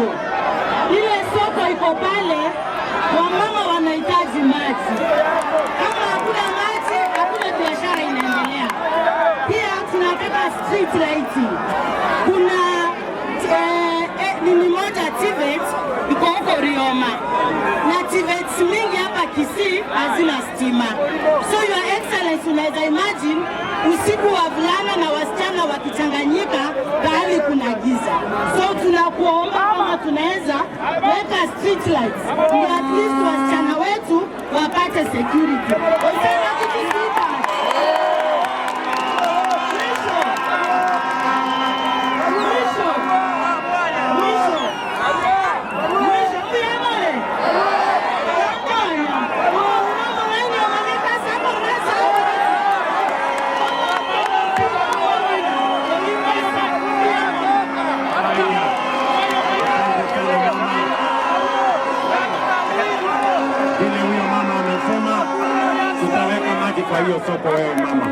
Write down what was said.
Kangundo. Ile soko iko pale, wamama wanahitaji maji. Kama hakuna maji, hakuna biashara inaendelea. Pia tunataka street lighting. Kuna nini moja TVET iko huko Rioma na TVET mingi hapa Kisii hazina stima. So Your Excellency, unaweza imagine usiku wavulana na wasichana wakichanganyika pahali kuna giza. So tunakuomba kama tunaweza weka street lights ndio at least wasichana wetu wapate security. Usema kitu, sweetheart. Mwisho. Mwisho. Mwisho. Mwisho. Muyamole. Mwana. Oh, mama wengi wameka sako rasa. Asante sana mama. Vile huyo mama amesema, tutaweka maji kwa hiyo soko wewe mama.